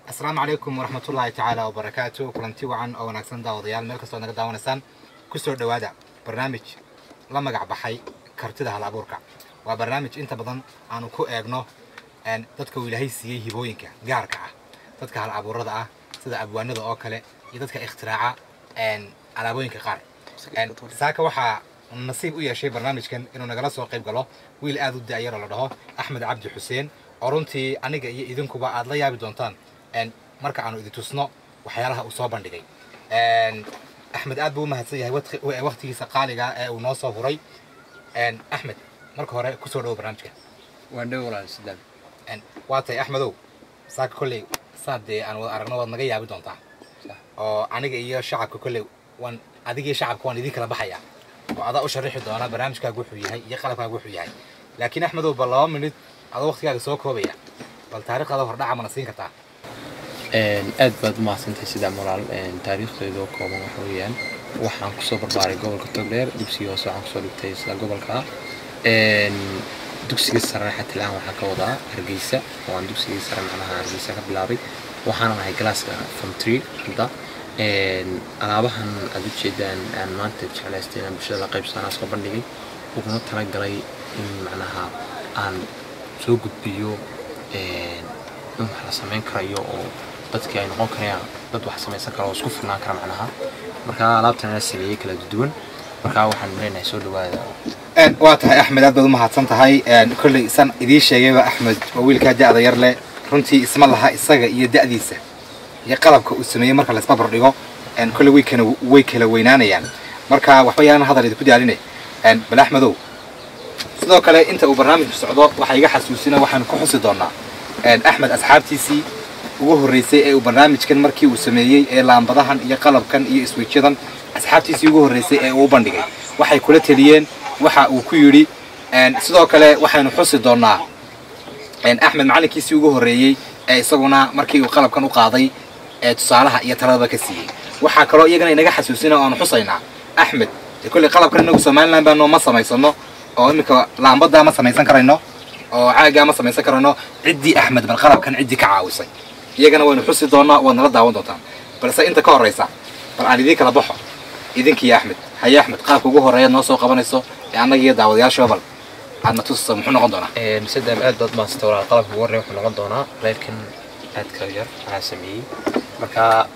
Asalaamu calaykum waraxmatullaahi tacaala wabarakaatu. Kulanti wacan oo wanaagsan daawadayaal, meel kastoo naga daawanaysaan, kusoo dhowaada barnaamij la magac baxay Kartida Hal Abuurka. Waa barnaamij inta badan aanu ku eegno dadka uu Ilaahay siiyey hibooyinka gaarka ah, dadka hal abuurada ah sida abwaanada oo kale iyo dadka ikhtiraaca alaabooyinka qaar. Saaka waxaa nasiib u yeeshay barnaamijkan inuu nagala soo qayb galo wiil aad u da'yar oo la dhaho Axmed Cabdi Xuseen, oo runtii aniga iyo idinkuba aad la yaabi doontaan marka aanu idin tusno waxyaalaha uu soo bandhigay. Axmed aad buu u mahadsan yahay waqtigiisa qaaliga ee uu noo soo huray. Axmed, marka hore kusoo dhawo barnaamijka. Waan dhow walaal Sidaam. Waa tahay Axmedow, saaka kolley saad dee aan wada aragno waad naga yaabi doontaa, oo aniga iyo shacabka kolley waan adiga iyo shacabka waan idin kala baxayaa oo adaa u sharixi doona barnaamijkaagu wuxuu yahay iyo qalabkaagu wuxuu yahay. Laakiin Axmedow, bal 2 minute adoo waqtigaaga soo koobaya, bal taariikhdaada hordhaca mana siin kartaa? Aad baad u mahadsantahay Sidaam walaal. Taariikhdayda oo kooban waxa weeyaan waxaan kusoo barbaaray gobolka Togdheer. Dugsiga hoose waxaan kusoo dhigtay isla gobolka, dugsiga sarena xataa ilaan waxaan ka wadaa Hargeysa, oo aan dugsigii sare macnaha Hargeysa ka bilaabay. Waxaan ahay galaaska form 3 hadda. Alaabahan aad ujeedaan aan maanta jeclaystay inaan bulshada la qaybsanaa soo bandhigay, uguna talagalay in macnaha aan soo gudbiyo in wax la samayn karayo oo dadkii ay noqon karayaan dad wax samaysan kara oo isku filnaan kara macnaha. Marka alaabtan la sameeyey kala duwan, marka waxaan leenahay soo dhawaada. Waa tahay Axmed, aad baad u mahadsan tahay. Kolley san idiin sheegayba, Axmed waa wiilkaa da'da yar leh. Runtii isma laha isaga iyo da'diisa iyo qalabka uu sameeyey marka la isbarbar dhigo, kolley way kala weynaanayaan. Marka waxba yaanan hadal idinku daaline. Bal Axmedow, sidoo kale inta uu barnaamijku socdo waxaa iga xasuusina waxaanu ku xusi doonaa Axmed asxaabtiisii ugu horreysay ee uu barnaamijkan markii uu sameeyey ee laambadahan iyo qalabkan iyo iswiijadan, asxaabtiisii ugu horreysay ee uu u bandhigay waxay kula teliyeen, waxa uu ku yidhi. Sidoo kale waxaynu xusi doonaa Axmed macallinkiisii ugu horreeyey ee isaguna markii uu qalabkan u qaaday ee tusaalaha iyo taladaba ka siiyey. Waxaa kaloo iyagana inaga xasuusina oo aanu xusaynaa Axmed dee kolley qalabkan inagu Somaliland baa nooma samaysano, oo iminka laambadaa ma samaysan karayno oo caagaa ma samaysan karayno. Ciddii Axmed bal qalabkan ciddii ka caawisay iyagana waynu xusi doonaa, waad nala daawan doontaan. Balse inta ka horreysa bal aan idiin kala baxo idinkiiyo Axmed. Haye Axmed, qaabka ugu horreeyaad noo soo qabanayso ee annaga iyo daawadayaasha bal aadna tusayso muxuu noqon doonaa? Sidaam, aad baad mahadsantay walaal. Qalabka ugu horreeya wuxuu noqon doonaa leyrkan aadka u yar anaa sameeyey. Marka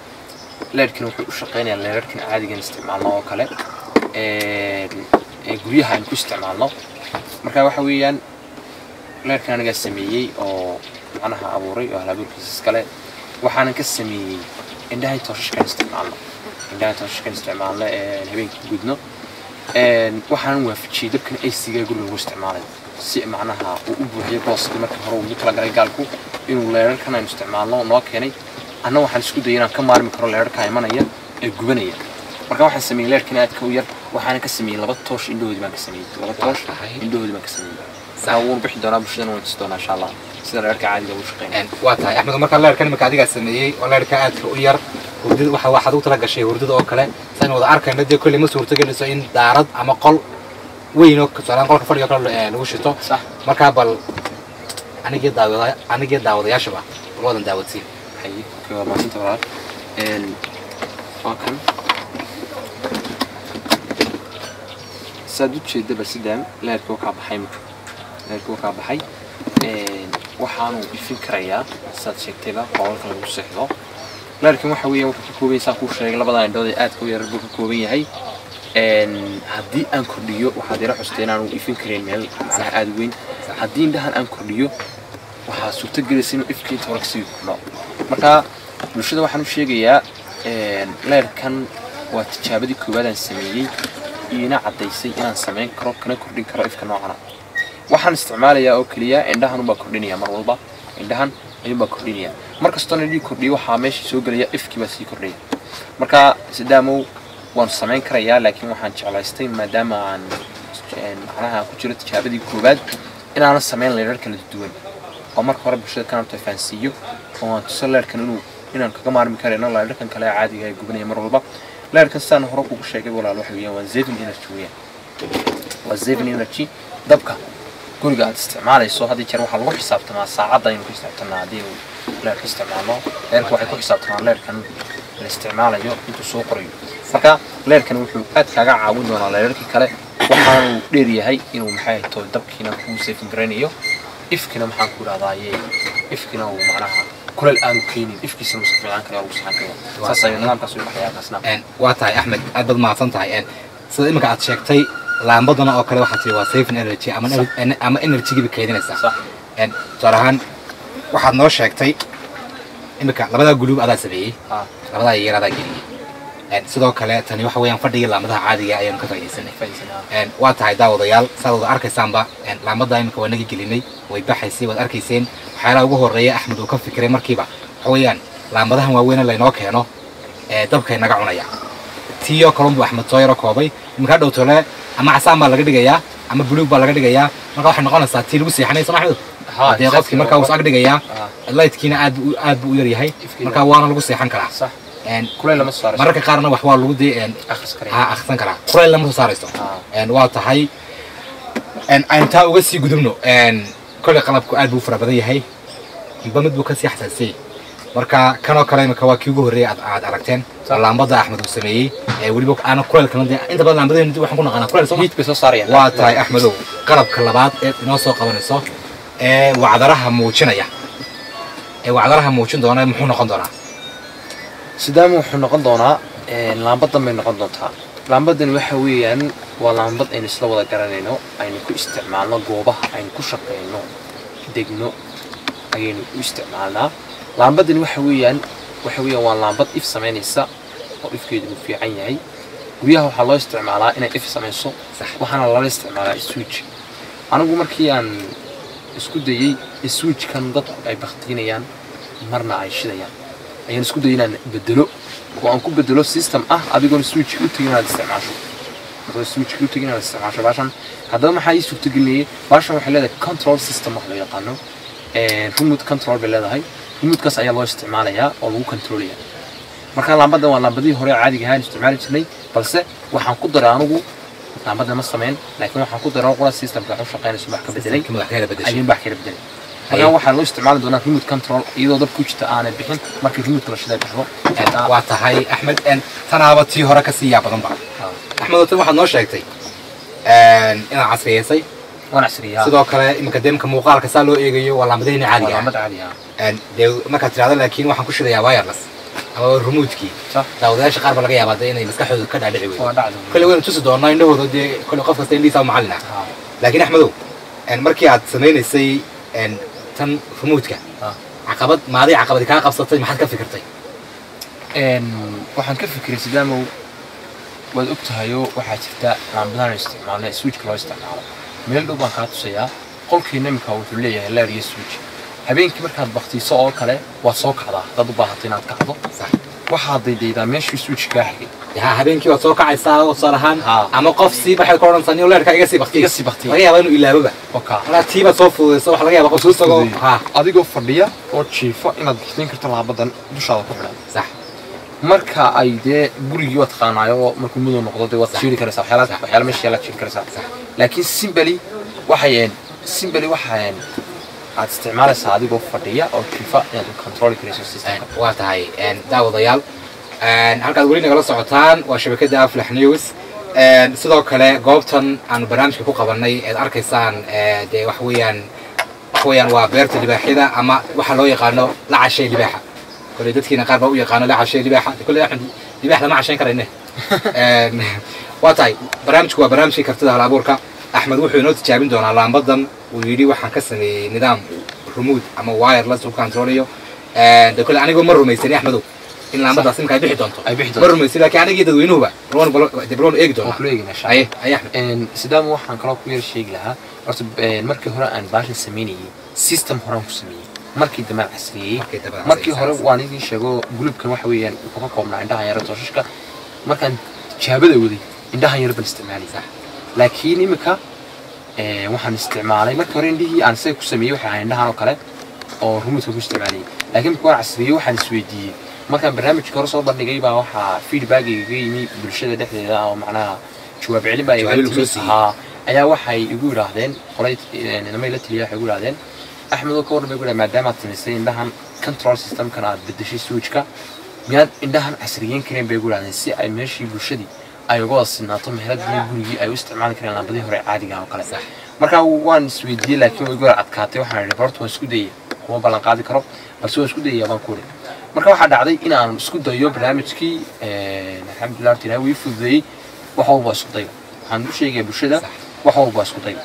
leyrkan wuxuu u shaqeynayaa leerarkan caadigan isticmaalno oo kale ee guryaha aan ku isticmaalno. Marka waxa weeyaan leyrkan anigaa sameeyey oo macnaha abuuray oo halabuurkiisa iskale. Waxaanan ka sameeyey indhahay tooshashkan isticmaalno, indhaha tooshashkan isticmaalno ee habeenkii ku gudno. Waxaanan waafajiyey dabkan AC-ga guriga lagu isticmaalayo si macnaha uu u buuxiyo booskii markii hore uu ugu talagalay gaalku inuu leerarkan aynu isticmaalno noo keenay. Anna waxaan isku dayay inaan ka maarmi karo leerarka imanaya ee gubanaya. Marka waxaan sameeyey leerkan aadka u yar, waxaana ka sameeyey 2 toosh indhahoodii baan ka sameeyey, 2 toosh indhahoodii baan ka sameeyey. Marka wuuna bixi doonaa, bulshadana waan tusi doonaa insha Allah sida leerarka caadiga ugu shaqeynaya. Waa tahay Axmed, markaa leerkan imika adigaa sameeyey oo leerka aadka u yar hurdada waxa waxaad ugu tala gashay hurdada oo kale saynu wada arkayno. Dee kolley ma suurtagelayso in daarad ama qol weyn oo tusaalaan qolka fadhiga kale lagu shito. Sax. Markaa bal anigiyo daawada anigiyo daawadayaashaba bal wadan daawadsiin. Haye, okay, waa mahadsanta walaal. Waa kan saad u jeedaba Sidaam, leerka waa kaa baxay imika, leerka waa kaa baxay. Waxaanu ifin karayaa saad sheegtayba qolalka lagu seexdo. Leerkan waxa weeyaan wuxuu ka kooban yahay, saan kuu sheegay, labada indhood ee aadka u yarar buu ka kooban yahay. Haddii aan kordhiyo, waxaad ila xustay inaanu ifin karayn meel macnaha aada u weyn. Haddii indhahan aan kordhiyo, waxaa suurtagelaysa inuu ifkii inta hore kasii kordho. Marka bulshada waxaan u sheegayaa leerkan waa tijaabadii koowaad aan sameeyey iina caddaysay inaan samayn karo kana kordhin karo ifka noocana. Waxaan isticmaalayaa oo keliya indhahan unbaa kordhinaya, mar walba indhahan ayuunbaa kordhinaya. Mar kastoona indhihii kordhiyo, waxaa meesha soo gelaya ifkii baa sii kordhaya. Marka Sidaamow Waan samayn karayaa, laakiin waxaan jeclaystay maadaama aan macnaha ku jiro tijaabadii koowaad inaanan samayn leerar kala duwan oo marka hore bulshada kana fahansiiyo oo aan tuso leerkan inaan kaga maarmi karayno leerarkan kale caadiga ay gubanaya mar walba. Leerkan sidaan hore kugu sheegay walaal waxa weeyaan waa saving energy weeyaan, waa saving energy. Dabka guriga aad isticmaalayso had iyo jeer waxaa lagu xisaabtamaa saacadda aynu ku xisaabtanaa. Haddii uu leerka isticmaalno, leerka waxay ku xisaabtamaan leerkan la isticmaalayo intuu soo qorayo. Marka leerkan wuxuu aad kaaga caawin doonaa leerarkii kale, waxaanu dheer yahay inuu maxay to dabkiina kuu saving garaynayo, ifkina maxaan ku idhahdaaye ifkina uu macnaha kuleel aanu keenin, ifkiisana uu fiican kara lagu saxan karo. Saas ayuu nidaamkaas u baxayaa kaasna. Waa tahay Axmed, aad baad mahadsan tahay. Sida iminka aad sheegtay laambadana oo kale waxaad tiri waa saving energy ama energy-giiba kaydinaysaa. Tusaale ahaan waxaad noo sheegtay iminka labadaa guluub adaa sameeyey, labadaa yar adaa geliyey. Sidoo kale tani waxa weeyaan fadhigii laambadaha caadiga ayaanu ka faa'iidaysanay. Waa tahay daawadayaal, saad wada arkaysaanba laambada iminka waa naga gelinay, way baxaysay, waad arkayseen. Waxyaalaha ugu horreeya Axmed uu ka fikiray markiiba waxa weeyaan laambadahan waaweyne laynoo keeno ee dabkay naga cunaya. Tiiyoo kalunbuu Axmed soo yaro koobay. Iminka hadhow tole ama casaan baa laga dhigayaa ama buluug baa laga dhigayaa, marka waxay noqonaysaa tii lagu seexanay soo Axmed. Dee qofkii markaa wuu is ag dhigayaa, lightkiina aad buu u yar yahay, marka waana lagu seexan karaa. Mararka qaarna wax waa lagu dee akhrisan karaa, kuleyl lama soo saarayso. Waa tahay aynu taa uga sii gudubno. Kolley qalabku aad buu u fara badan yahay, midba mid buu kasii xasaasiyey. Marka kanoo kale imika waa kii ugu horreeyay aad aragteen laambada Axmed uu sameeyey, weliba aana kuleylkana dee inta badan laambadeen waxaan ku naqaanaa kuleyl soo bay soo saarayaan. Waa tahay Axmedow, qalabka labaad ee inoo soo qabanayso ee wacdaraha muujinaya ee wacdaraha muujin doona muxuu noqon doonaa? Sidaama wuxuu noqon doonaa laambadan bay noqon doontaa. Laambadan waxa weeyaan waa laambad aynu isla wada garanayno, aynu ku isticmaalno goobaha aynu ku shaqeyno degno ayaynu u isticmaalnaa. Laambadani waxa weeyaan waa laambad if samaynaysa oo ifkeedu uu fiican yahay. Guryaha waxaa loo isticmaalaa inay if samayso, waxaana lala isticmaalaa switch. Anigu markii aan isku dayey switchkan dadku ay baktiinayaan marna ay shidayaan ayaan isku dayay inaan bedelo oo aan ku bedelo system ah adigoon switch u tegin inaad isticmaasho, adoo switch u tegin inaad isticmaasho baashan. Haddaba maxaa ii suurtagelinayay? Baashan waxay leedahay control system wax loo yaqaano, remote control bay leedahay. Remote-kaas ayaa loo isticmaalayaa oo lagu controlaya. Marka laambadan waa laambadihii hore caadiga ahaan isticmaali jirnay, balse waxaan ku daray anigu laambada ma samayn, laakiin waxaan ku daray qura systemka wax u shaqeynayso wax ka bedelay ayuun baa kala bedelay. Marka waxaa loo isticmaali doonaa remote control iyadoo dab ku jirta aanay bixin markii remote la shiday baxdo. Waa tahay Axmed, tanaaba tii hore kasii yaa badan ba. Axmed, tan waxaad noo sheegtay inaad casriyeysay. Waan casriyaa. Sidoo kale iminka deemka muuqaalka saa loo eegayo waa laambadaheenii caadiga ah. Laambad caadi ah. Dee markaad tirahdo laakiin waxaan ku shidayaa wireless ama remote-kii, daawadayaasha qaar baa laga yaabaa dee inay maskaxdooda ka dhaadhici weydo. Kolley waynu tusi doonaa indhahooda, dee kolley qof kasta indhihiisa macallin ah. Laakiin Axmedow, markii aad samaynaysay tan remote-ka, caqabad maaday caqabadi kaa qabsatay, maxaad ka fikirtay? Waxaan ka fikiray sidaamow waad og tahayoo waxaa jirta laambadahan isticmaalna switchka loo isticmaalo. Meel dhow baan kaa tusayaa. Qolkiina iminka wuxuu leeyahay leer iyo switch. Habeenkii markaad baktiiso oo kale waad soo kacdaa haddaad u baahato inaad kacdo, waxaad daydaydaa meeshii switch kaa xigay. Habeenkii waad soo kacaysaa tusaale ahaan, ama qof sii baxay ka odhanaysaa niyo leerka iga sii baktiy, iga sii baktiy, laga yaabaa inuu ilaaboba. Markaa tii baad soo fududaysa, waxa laga yaabaa qof isagoo adigoo fadhiya oo jiifo inaad baktiin karto laabadan dushaada ku xidhan. Sax. Marka ay dee gurigii waad taqaanaayo markuu mudow noqdo dee waad jiiri karaysaa waxyaala meesha yaala jiiri karaysaa. Laakiin simbali waxay simbali waxay aad isticmaalaysaa adigoo fadhiya oo jiifa inaad u controli karayso systemka. Waa tahay daawadayaal, halkaad weli nagala socotaan waa shabakadda Aflax News. Sidoo kale goobtan aanu barnaamijka ku qabanay eed arkaysaan dee waxa weeyaan waa beerta libaaxyada ama waxa loo yaqaano la cashay libaaxa. Kolley dadkiina qaar baa u yaqaano la cashay libaaxa. Kolley Axmed libaax lama cashayn karayne. Waa tahay barnaamijku waa barnaamijkii kartida hal abuurka. Axmed wuxuu inoo tijaabin doonaa laambadan uu yidhi waxaan ka sameeyey nidaam remote ama wireless uu controlayo. De kolley anigoo ma rumaysanin Axmedow in laambadaas imika ay bixi doonto, ma rumaysin, laakiin anigii dadweynuhuba balwan eegi doonaa. Aye aye Axmed. Sidaama waxaan kaloo ku yar sheegi lahaa horta markii hore aan baashan samaynayay system horaan ku sameeyey, markii dambe aan casriyeeyey. Markii hore waan idiin sheego gulubkan waxa weeyaan wuxuu ka koobnaa indhaha yara tooshashka. Markaan tijaabada waday indhahan yar baan isticmaalay. Laakiin imika waxaan isticmaalay markii hore indhihii aan isaga ku sameeyey waxay ahayd indhahan oo kale oo remote ku isticmaalayay. Laakiin markii waan casriyey waxaan isweydiiyey markaan barnaamijka hore soo bandhigay baa waxaa feedback igaga yimi bulshada dhexdeeda oo macnaha jawaab celin baa iga timi. Ayaa waxay igu yidhaahdeen qolay namay la taliya waxay igu yidhaahdeen Axmed oo ka warran bay ku yidhahdeen maadaama aad samaysay indhahan control systemkan aad bedeshay switchka miyaad indhahan casriyeyn kareen bay igu yidhahdeen si ay meeshii bulshadii ay uga wada sinaato meheladii gurigii ay u isticmaali kareen laambadii hore caadiga oo kale. Marka waan isweydiiyey laakiin way igu adkaatay. Waxaan idhi horta waan isku dayay, kuma ballan qaadi karo balse waan isku dayaya baan ku idhi. Marka waxaa dhacday in aan isku dayo barnaamijkii, alxamdulillah horta Ilaahay wuu ii fududeeyey. Wax walba waa isku dayo, waxaan u sheegayaa bulshada wax walba waa isku dayo.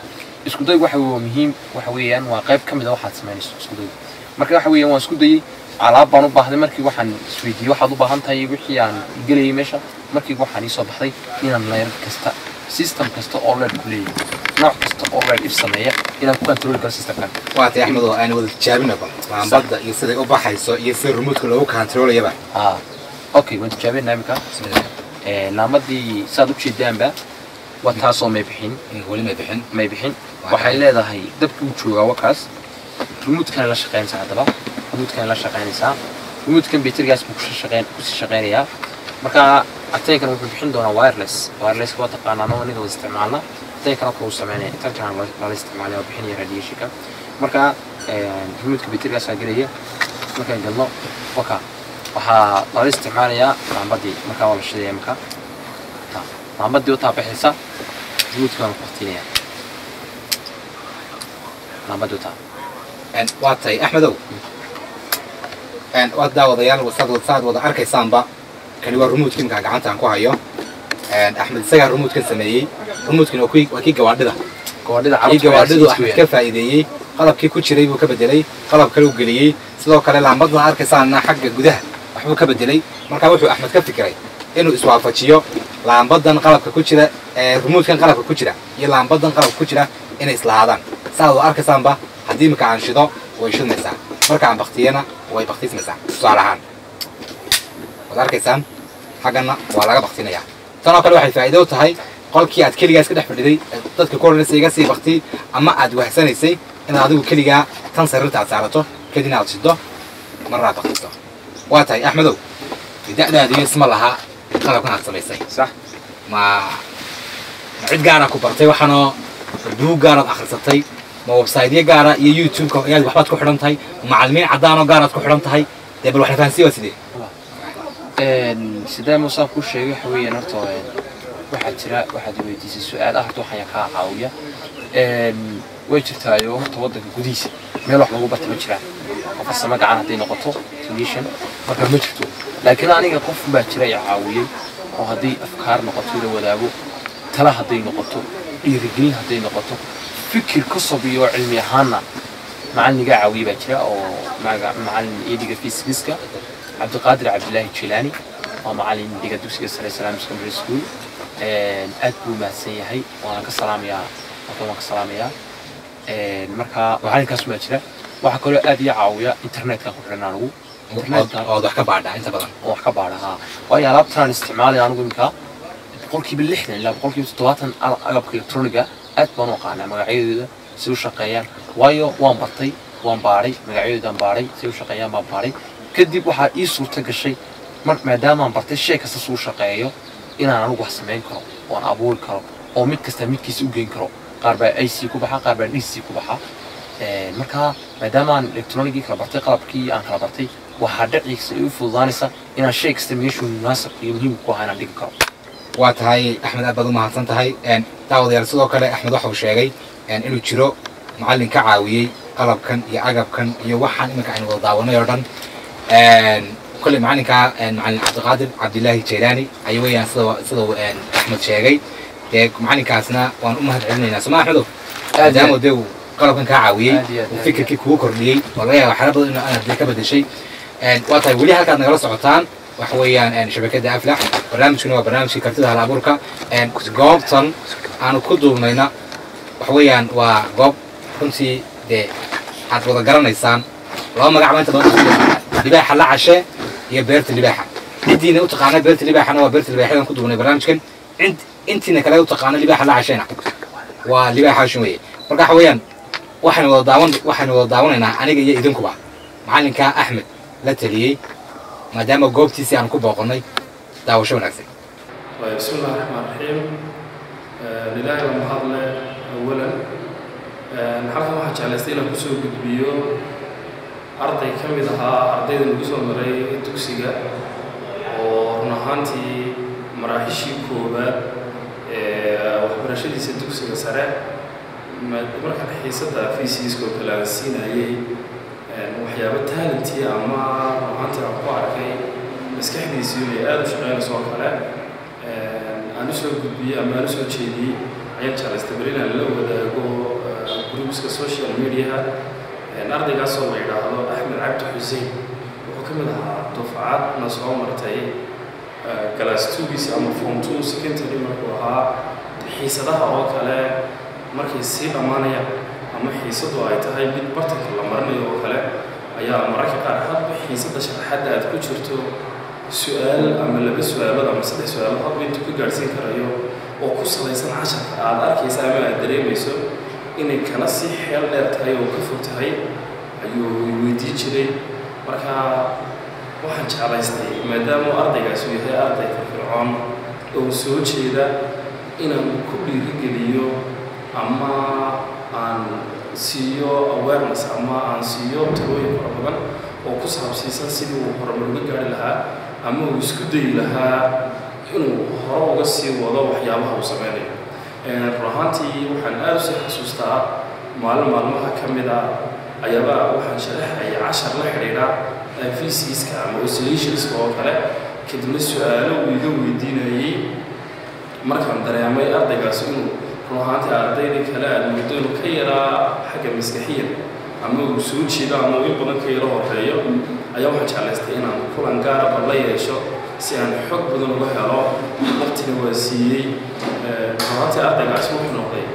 Isku daygu waxa waa muhiim, waxa weeyaan waa qayb ka mid ah waxaad samaynayso isku daygu. Marka waxa weeyaan waan isku dayey, alaab baan u baahday. Markii waxaan isweydiiyey waxaad u baahan tahay wixii aan gelayay meesha, markii waxaan ii soo baxday inaan leer kasta system kasta oo leer ku leeyahay nooc kasta oo leer if sameeya inaan ku control karo systemkan. Waa tahay Axmed oo aan wada tijaabinaba laambadda iyo siday u baxayso iyo sida remote-ka loogu controlayaba. Okay, waan tijaabinaa imika. Laambadii saad u jeedaanba waa taasoo may bixin, weli may bixin, may bixin. Waxay leedahay dabkii uu joogaa wakaas, remote-kana la shaqeynaysaa. Haddaba remote-kana la shaqeynaysaa, remote-kan batterigaas buu kusii shaqeynayaa. Marka ateenkan wuxuu bixin doonaa wireless. Wireless waa taqaanaa oo aniga wada isticmaalna. Ateenkan oo kale uu sameynaya internet lala isticmaalaya oo bixinaya radiationka. Marka remote-ka batterigaas aa gelaya. Markaan galno waka waxaa lala isticmaalayaa laambadii. Markaa waa la shidaya marka laambadii wataa bixaysa, remote-ka baan ku waqtinaya laambadii wataa. Waa tahay Axmedow, waa daawadayaal saad wada arkaysaanba kani waa remote-ka imika gacanta aan ku hayo. Axmed isagaa remote-kan sameeyey. Remote-kan waa kii gawaadhida, kii gawaadhidu Axmed ka faa'iideeyey, qalabkii ku jiray buu ka bedelay, qalab kale uu geliyey. Sidoo kale laambaddan arkaysaanna xagga gudaha waxbuu ka bedelay. Marka wuxuu Axmed ka fikiray inuu iswaafajiyo laambadan qalabka ku jira, remote-kan qalabka ku jira iyo laambadan qalabka ku jira inay islahaadaan. Saad wada arkaysaanba haddii imika aan shido way shidmaysaa, marka aan baktiyana way baktiismaysaa. Tusaale ahaan waad arkaysaan xaggana waa laga baktinayaa. Tan oo kale waxay faa'iido u tahay qolkii aad keligaa iska dhex fadhiday dadka ku odhanaysay iga sii bakti ama aad wahsanaysay inaad adigu keligaa tan sariirta aad saarato kadibna aad shido marna aad baktiso. Waa tahay Axmedow, da'daadu isma laha qalabkan aad samaysay. Sax. Ma cid gaara ku bartay waxaanoo buug gaaraad akhrisatay, ma website-yo gaara iyo YouTube-ka ayaad waxbaad ku xidhan tahay, macallimiin caddaan oo gaaraad ku xidhan tahay? Dee bal wax la fahansiiya waa sidee? Sidee muusaan kuu sheegay waxa weeyaan horta waxaa jira waxaad weydiisay su-aal ah horta waxaan kaa caawiya. Way jirtaa iyo horta waddanka gudihiisa meel wax lagu barta ma jiraan oo farsamo gacan hadday noqoto technician marka ma jirto. Laakiin aniga qof baa jira i caawiyey oo hadday afkaar noqoto ila wadaago, tala hadday noqoto, dhiirigelin hadday noqoto, fikir ka sobiyo cilmi ahaanna macallin iga caawiyey baa jira oo macallin ii dhiga fiisigiska Cabdiqaadir Cabdilaahi Jilaani waa macallin dhiga dugsiga sare Salaam Secondary School. Aad buu mahadsan yahay, waana ka salaamayaa, halkan waan ka salaamayaa. Marka macallinkaas baa jira. Waxaa kaloo aad ii caawiya internetka ku xidhan anigu ood wax ka baadhaa inta badan oo wax ka baadha. Haa, waayo alaabtan isticmaalaya anigu imika 60% ilaa 70% agabka electroniga aad baan u aqaanaa magacyadooda si u shaqeeyaan. Waayo waan bartay, waan baadhay magacyadoodaan baadhay, si u shaqeeyaan baan baadhay. Kadib waxaa ii suurta gashay maadaamaan bartay shay kasta suu shaqeeyo inaan anigu wax samayn karo oon abuuri karo oo mid kasta midkiisa u geyn karo. Qaar baa AC ku baxa, qaar baa DC ku baxa. Marka maadaamaan electronicii kala bartay, qalabkii aan kala bartay, waxaa dhiciisa i u fududaanaysa inaan shay kasta meeshuu munaasabka iyo muhiimka ku ahaa inaan dhigi karo. Waa tahay Axmed, aad baad u mahadsan tahay. Daawadayaal sidoo kale Axmed waxa uu sheegay inuu jiro macallin ka caawiyey qalabkan iyo agabkan iyo waxaan iminka aynu wada daawanay oo dhan. Kolley macallinka macallin Cabdiqaadir Cabdilaahi Jaylaani ayuu weeyaan sida uu Axmed sheegay. Dee macallinkaasna waan u mahad celinaynaa soma Axmedow, maadaama dee uu qalabkan kaa caawiyey, uu fikirkii kugu kordhiyey oo laga yaaba waxyaala badan inuu aad dee ka bedeshay. Waa tahay weli halkaad nagala socotaan waxa weeyaan shabakadda Aflax, barnaamijkuna waa barnaamijkii kartida hal abuurka. Goobtan aanu ku duubnayna waxa weeyaan waa goob runtii dee aad wada garanaysaan, laba magac baa inta badan isku yaqaanaa, libaaxa la cashe iyo beerta libaaxa. Ciddiina u taqaana beerta libaaxana waa beerta libaaxyadan ku duubnay barnaamijkan. Intiina kale u taqaana libaaxa la cashayna waa libaaxa weeye. Marka waxa weeyaan waxaynu wada daawanaynaa aniga iyo idinkuba macallinka Axmed la taliyey, maadaama goobtiisii aan ku booqannay. Daawasho wanaagsan. بسم الله الرحمن الرحيم. Ilaahay baa mahadle awalan. Halkan waxaan jeclaystay inaan kusoo gudbiyo arday ka mid ahaa ardayda nagu soo maray dugsiga, oo run ahaantii maraaxishii koowaad ee waxbarashadiisa dugsiga sare markaan xiisadda physics oo kale aan siinayay, waxyaabo talentii ama run ahaantii aan ku arkay maskaxdiisu inay aada u shaqeynayso oo kale aan usoo gudbiyey ama aan usoo jeediyey, ayaan jeclaystay bal inaan la wadaago groupska social mediaha. Ardaygaasoo la yidhaahdo Axmed Cabdi Xuseen wuxuu ka mid ahaa dufcadna soo martay class two-giisi ama form two secondary markuu ahaa. Xiisadaha oo kale markay sii dhammaanayaan ama xiisadu ay tahay mid bartanka la marinayo oo kale, ayaa mararka qaar hadba xiisadda sharaxadda aad ku jirto su-aal ama laba su-aalood ama saddex su-aalood hadba intuu ka gaadhsiin karayo oo ku salaysan casharka aad arkaysa ama aad dareemayso inay kala sii xeel dheer tahay oo ka fog tahay ayuu weydiin jiray. Marka waxaan jeclaystay, maadaama ardaygaas uu yahay arday firfircoon oo soo jeeda, inaan ku dhiirigeliyo ama aan siiyo awareness ama aan siiyo talooyin fara badan oo ku saabsiisan sidii uu horumar uga gaari lahaa ama uu isku dayi lahaa inuu hore uga sii wado waxyaabaha uu sameynayo. Run ahaantii waxaan aada usii xasuustaa maalin maalmaha ka mid a ayaaba waxaan sharaxayay cashar la xidhiidha physics-ka ama oscillationska oo kale. Kadibna su-aalo uu iga weydiinayey markaan dareemay ardaygaas inuu run ahaantii ardaydii kale aada muddo inuu ka yaraa xagga maskaxiyan ama uu soo jeedo ama uu in badan ka yaro horeeyo, ayaa waxaan jeclaystay inaan kulan gaaraba la yeesho si aan xog badan uga helo. Waqtina waa siiyey. Run ahaantii ardaygaas wuxuu noqday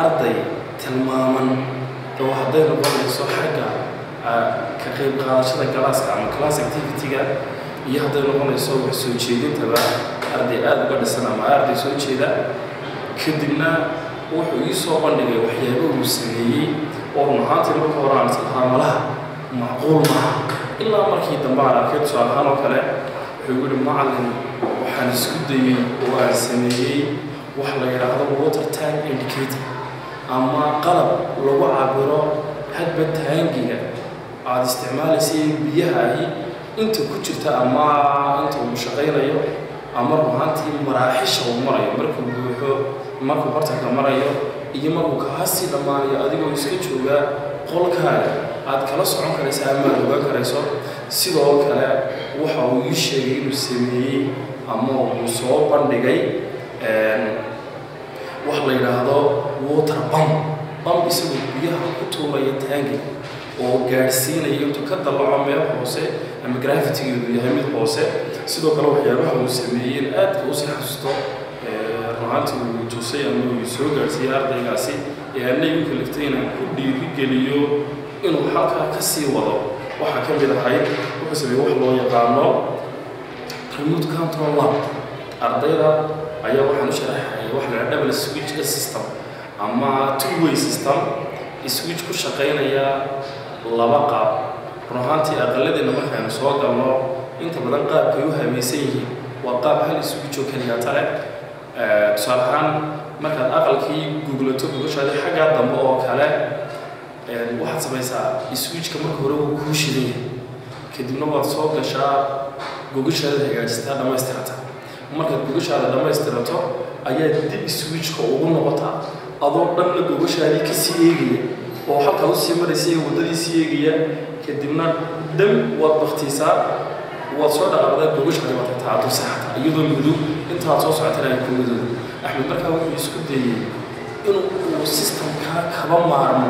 arday tilmaaman oo hadday noqonayso xagga ka qayb qaadashada class-ka ama class activity-ga iyo hadday noqonayso wax soo jeedintaba, arday aada uga dhisan ama arday soo jeeda. Kadibna wuxuu ii soo bandhigay waxyaabo uu sameeyey oo run ahaantii marka hore aan islahaa malaha macquul maaha, ilaa markii dambe aan arkay. Tusaale ahaan oo kale wuxuu igu yihi, "Macallin, waxaan isku dayey oo aan sameeyey wax la yidhaahdo water tank indicator ama qalab lagu cabiro hadba taangiga aada isticmaalaysay biyaha ahi inta ku jirta ama inta uu shaqaynayo ama run ahaantii maraaxisha uu marayo, markuu buuxo, markuu bartanka marayo iyo markuu kaa sii dhammaanayo, adigoo iska jooga qolkaaga aad kala socon karaysa ama aad ogaan karayso." Sidoo kale waxa uu ii sheegay inuu sameeyey ama uu soo bandhigay wax la yidhaahdo water pump, pump isagoo biyaha ku tuuraya taangi oo gaadhsiinaya intuu ka dallaco meel hoose ama gravity-geedu yahay mid hoose. Sidoo kale waxyaabaha uu sameeyeen aadka usii xasuusto, run ahaantii uu tusay ama uu soo gaadhsiiyey ardaygaasi ee anna igu kaliftay inaan ku dhiirigeliyo inuu halkaa ka sii wado, waxaa ka mid ahayd wuxuu sameeyey wax loo yaqaano remote control lamp. Ardayda ayaa waxaan u sharaxayay wax la double switch system ama two way system, switch ku shaqaynaya laba qaab. Run ahaantii aqaladeenna markaaynu soo galno, inta badan qaabkay u habaysan yihiin waa qaab hal switch oo keliya tale. Tusaale ahaan markaad aqalkii guglato guglashaadii xaggaa dambe oo kale, waxaad samaysaa switchka marka hore wuu kuu shidan yahay. Kadibna waad soo gashaa, gogashaada hagaajistaa, dhammaystirata. Markaad gogashaada dhammaystirato ayaa dib switchka ugu noqotaa, adoo dhanna gogashaadii kasii eegaya oo halkaad usii maraysay waddadii sii eegaya. Kadibna dam waad baktiisaa, waad soo dhaqaaqdaa, gogashaadii waad tagtaa, aad seexataa iyadoo madow intaad soo socotana ay ku madoodo. Axmed markaa wuxuu isku dayey inuu uu systemkaa kaba maarmo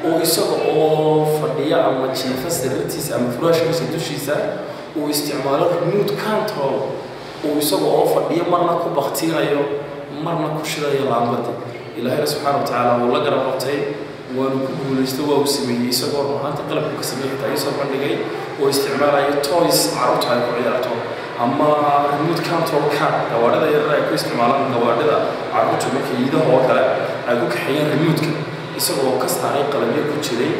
oo isaga oo fadhiya ama jiifa sariirtiisa ama furaashkiisa dushiisa uu isticmaalo remote control, uu isaga oo fadhiyo marna ku baktiinayo marna ku shidayo laambadii. Ilaahayna subxaana wa tacaala wuu la garab qabtay. Waanu ku guulaysto, waa uu sameeyey, isagoo run ahaantii qalabku ka sameeyey xitaa ii soo bandhigay, oo isticmaalaya toys carruurta ay ku ciyaarto ama remote control car, gawaadhida yaryar ay ku isticmaalaan, gawaadhida carruurtu marka iidaha oo kale ay ku kaxeeyeen remote-ka, isagoo ka saaray qalabyo ku jiray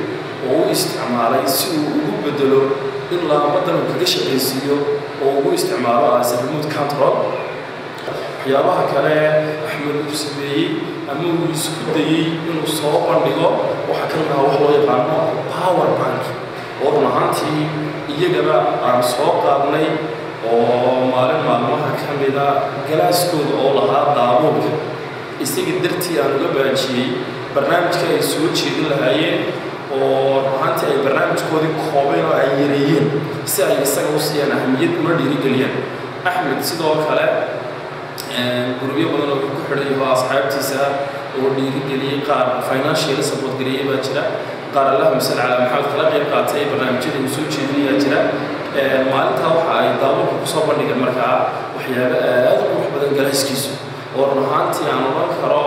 oo u isticmaalay si uu ugu bedelo in laambadan uu kaga shaqaysiiyo oo ugu isticmaalo as a remote control. Waxyaabaha kale Axmed uu sameeyey ama uu isku dayey inuu soo bandhigo waxaa ka mid ah wax loo yaqaano power bank, oo run ahaantii iyagana aan soo qaadnay, oo maalin maalmaha ka mida galaaskooda oo lahaa daabuulka isaga dartii aan uga baajiyey barnaamijka ay soo jeedin lahaayeen, oo run ahaantii ay barnaamijkoodii koobeen oo ay yareeyeen si ay isaga u siiyaan ahamiyad una dhiirigeliyaan. Axmed sidoo kale gurubyo badan oo ku xidhan yaho asxaabtiisa oo dhiirigeliyey, qaar financially support gareeyey baa jira, qaar allahuma salli calaa Maxamed kala qayb qaatay barnaamijyada uu soo jeedinayaa jira. Maalintaa waxa ay daabuulka kusoo bandhigeen markaa waxyaabo aad u qurux badan galaaskiisu, oo run ahaantii aan odhan karo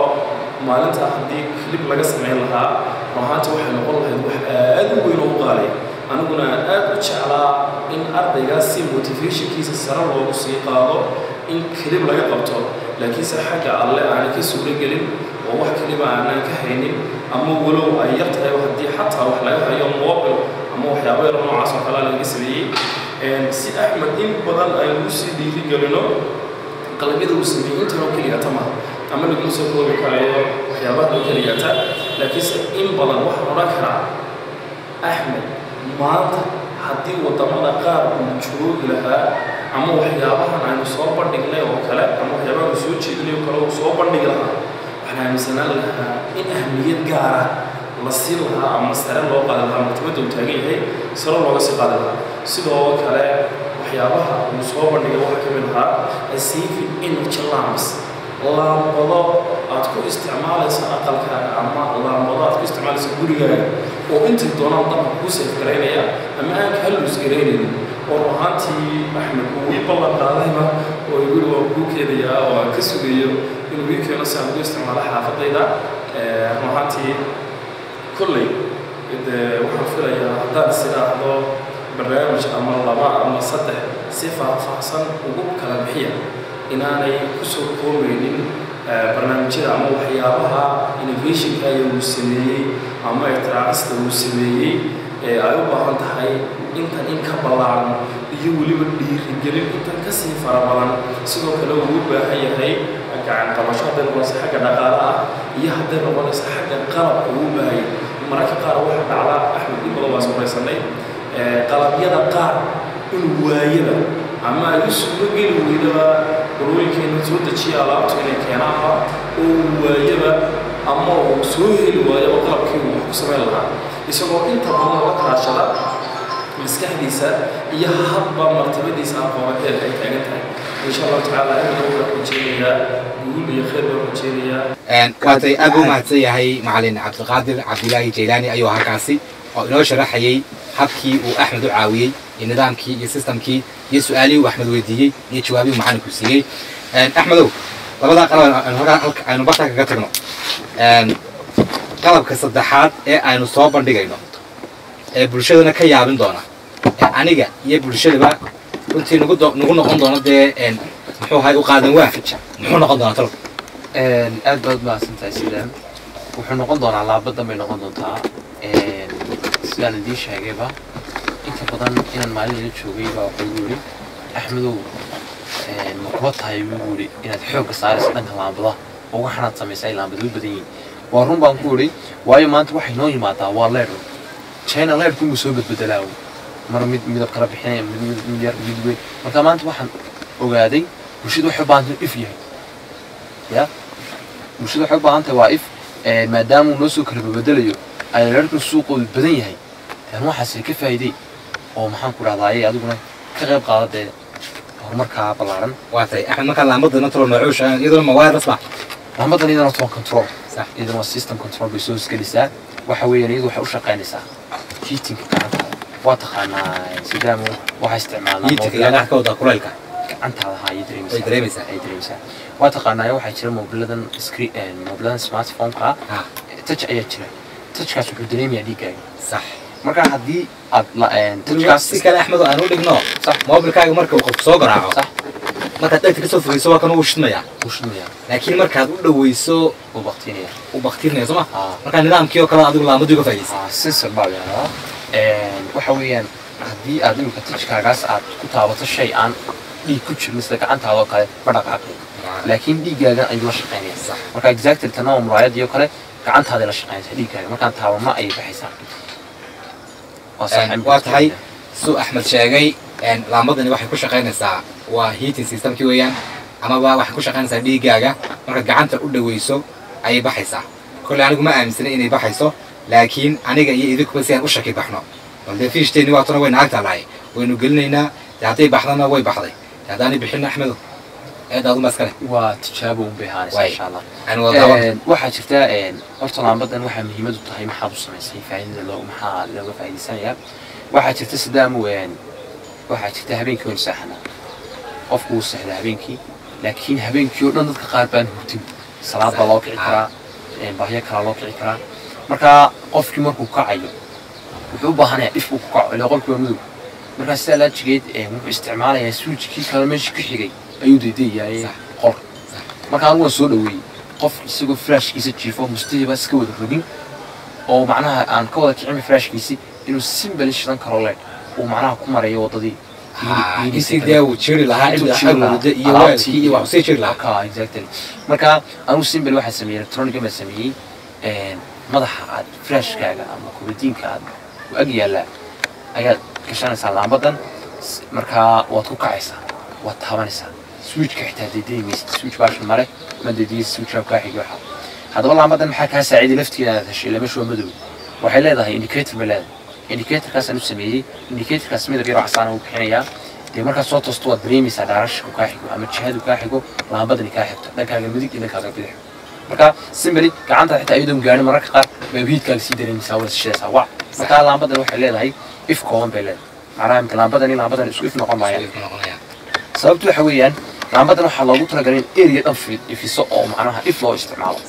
maalintaa haddii clip laga samayn lahaa, run ahaantii waxay noqon lahayd wax aad u weyn oo u qaaliya. Aniguna aan aad u jeclaa in ardaygaas si motivationkiisa sare loogu sii qaado in clip laga qabto, laakiinse xagga Alle aanay ka suuro gelin oo wax clip-a aanan ka haynin, ama walow ay yar tahay haddii xataa wax laga hayo mobile ama waxyaabo yaro noocaas oo kale laga sameeyey. Si Axmed in badan aynu usii dhiirigelino qalabyada uu sameeyey, intan oo keliyata maaha ama laguma soo koobi karayo waxyaabaha oo keliyata, laakiinse in badan waxaan odhan karaa Axmed maanta haddii waddamada qaar uu joogi lahaa ama waxyaabahan aynu soo bandhignay oo kale ama waxyaabahan uu soo jeedinay oo kale uu soo bandhigi lahaa, waxaan aaminsanaan lahaa in ahmiyad gaara la siin lahaa ama sare loo qaadi lahaa, martabadda uu taagan yahay sare looga sii qaadi lahaa. Sidoo kale waxyaabaha uu soo bandhigay waxaa ka mid ahaa saving energy lamps, laambado aad ku isticmaalayso aqalkaaga ama laambado aad ku isticmaalayso gurigaaga oo intay doonaan dabka kuu save garaynaya ama aan kaa lose garaynaynin, oo run ahaantii Axmed uu ii ballan qaadayba oo igu yidhi waan kuu keenayaa, oo aan ka sugayo inuu ii keeno si aan ugu isticmaalo xaafadayda. Run ahaantii kolley dee waxaan filayaa haddaan is idhaahdo barnaamij ama laba ama saddex si faahfaahsan ugu kala bixiya inaanay kusoo koomaynin barnaamijyada ama waxyaabaha innovationka iyo uu sameeyey ama ikhtiraacista uu sameeyey ee ay u baahan tahay intan in ka ballaaran iyo weliba dhiirigelin intan kasii fara badan. Sidoo kale uu u baahan yahay gacan qabasho, hadday noqonayso xagga dhaqaale ah iyo hadday noqonayso xagga qalabka uu u baahan yahay. Mararka qaar waxaa dhacda, Axmed in badan waa iswaraysanay, qalabyada qaar inuu waayaba ama ay u suuro geli weydaba qolooyinkeena soo dejiya alaabtu inay keenaanba, oo uu waayaba ama uu soo heli waayaba qalabkii uu wax ku samayn lahaa, isagoo inta badan la kaashada maskaxdiisa iyo hadba martabadiisa aqoona heerka ay taagan tahay. Insha Allahu tacaala imika waxaan rajeynayaa guul iyo khayr baan rajeynayaa. Waatay, aad buu mahadsan yahay macalin Cabdiqaadir Cabdilaahi Jaylaani ayuu halkaasi oo inoo sharaxayey habkii uu Axmed u caawiyey iyo nidaamkii iyo systemkii iyo su-aalihii uu Axmed weydiiyey iyo jawaabihii macalinku siiyey. Axmedow, labadaa qalab aynu halka aynu barta kaga tagno. Qalabka saddexaad ee aynu soo bandhigayno ee bulshadana ka yaabin doona ee aniga iyo bulshadaba runtii nagu noqon doona dee muxuu ahay u qaadan waa, muxuu noqon doonaa talo? Aad baad mahadsantahay. Sidaan wuxuu noqon doonaa laabadan bay noqon doontaa. Sidaan idiin sheegayba inta badan inaan maalin ila joogay baa wuxuu igu yidhi: "Axmedow, ma kula tahay," buu igu yidhi, "inaad xoogga saarayso dhanka laambada oo waxaanaad samaysay ay laambada u badan yihiin?" Waa run baan ku idhi, waayo maanta waxay noo yimaadaa waa leer China, leerkunbuu soo bedbedelaa, mar mid midab kala bixinaya, mid mid mid yar, mid weyn. Marka maanta waxaan ogaaday bulshada waxay u baahan tahay if yahay ya bulshada waxay u baahan tahay waa if, maadaama uu noo soo kala bedelayo ay leerkan suuqoodu badan yahay, tan waxaas ka faa'iiday oo maxaan ku dhahdaayay adiguna ka qayb qaada dee horumarkaa ballaaran. Waa tahay Axmed, markaa laambadana talo noocuusha iyaduna ma wireless ba? Lambadan iyadana waa control. Sax. Iyadana waa system control bay soo isgelisaa. Waxa weeyaan iyadu waxay u shaqaynaysaa heatingka gacantaada. Waa taqaanaa sidaamo waxaa isticmaalnaa heatingka yaa ka wadaa kulaylka? Gacantaada haa ayay dareemaysaa. Way dareemaysaa. Ay dareemaysaa. Waa taqaanaa, waxaa jira mobiladan screen, mobiladan smartphone-ka touch ayaa jira. Touchkaas wuxuu dareemayaa dhiiggaaga. Sax. Marka haddii aad touchkaas si kale, Axmed, oo aan u dhigno, Sax. Moobilkaaga marka uu qofku soo garaaco, Sax. markaad dhegta kasoo fogeyso, waa kan uu shidmayaa. Wuu shidmayaa. Laakiin markaad u dhaweyso, wuu baktinaya. Uu baktirinaya, soo ma? Ah. Markaa nidaamkii oo kale adigu laamadii uga faa'idaysay. Ah, sensor baa la yidhahdaa. Waxa weeyaan, haddii aad imika touchkaagaas aad ku taabato shay aan dhiig ku jirin, sida gacantaada oo kale, ma dhaqaaqayo, laakiin dhiiggaagan ayuu la shaqaynaya. Sax. Marka exactly tanna waa muraayadii oo kale, gacantaada la shaqaynaysa, dhiiggaaga markaan taabano ayay baxaysaa. Waa sax. Waa tahay, suu Axmed sheegay, laamadani waxay ku shaqaynaysaa waa heating systemkii weeyaan, amaba waxay ku shaqaynaysaa dhiiggaaga. Markaad gacanta u dhaweyso ayay baxaysaa. Kolley anigu ma aaminsana inay baxayso, laakiin aniga iyo idinkuba si aan u shaki baxno, bal dee fiishteeni waatuna wayna agtaa lahay, waynu gelinaynaa. Dee hadday baxdana way baxday, dee haddaanay bixinna, Axmedo, eedaaduma iskale. Waa tijaabo un bay ahaanaysaa. Waay. Insha Allah. Aan wada daawan. Waxaa jirta, horta laambadan waxaa muhiimadu tahay maxaad u samaysay, faa'iidada loo maxaa looga faa'iidaysanayaa. Waxaa jirta, sidaamu, waxaa jirta habeenkii waynu seexanaa, qofku wuu seexdaa habeenkii, laakiin habeenkii oo dhan dadka qaar baan hurtin. Salaad baa loo kici karaa, baahyo kalaa loo kici karaa. Marka qofkii markuu kacayo wuxuu u baahanayaa if uu ku kaco, ilaa qolkii waa madow. Markaa sidaa laajigeed, wuxuu isticmaalayaa switchkii kale meesha ku xigay ayuu daydayaay qolka. Marka anigu waan soo dhaweeyey qof isagoo firaashkiisa jiifo, mustihiiba iska wada rogin oo macnaha aan ka wada kicin firaashkiisi, inuu simbali shidan karo leed uu macnaha ku marayo waddadii. Intii dee uu jiri lahaa Intuu cidda jiri ag lahaa, wada iyo alaabtii weelkii iyo wax sii jiri lahaa. Ka exactly. Marka anigu simbali waxaan sameeyey, electronic baan sameeyey. Madaxa aad firaashkaaga ama kubadiinka aad ku ag yaallaa ayaad gashanaysaa laambadan. Markaa waad ku kacaysaa, waad taabanaysaa switchka, xitaa dedeyi maysid switch baashan male, ma dediyey switchka kaa xigi. Waxaa haddaba laambadan maxaa kaa saaciiday laftigeeda aad heshay? Ila meesha waa madow. Waxay leedahay indicator bay leedahay. Indicatorkaasaan u sameeyey. Indicatorkaas midab yaroo casaan uu bixinayaa. Dee markaad soo toosto waad dareemaysaa daarashku kaa xigo ama jihadu kaa xigo, laambadani kaa xigto dhankaaga midig iyo dhankaaga bidix. Marka simbali gacantaad xitaa iyadoon gaarin mararka qaar bay hiidkaaga sii dareemaysaa, waad shidaysaa wac. Marka laambadan waxay leedahay if kooban bay leedahay. Macnaha imika laambadani laambadan isku if noqon maayaan. Sababtu waxa weeyaan, laambadan waxaa loogu talagalay in area dhan ifiso oo macnaha if loo isticmaalo,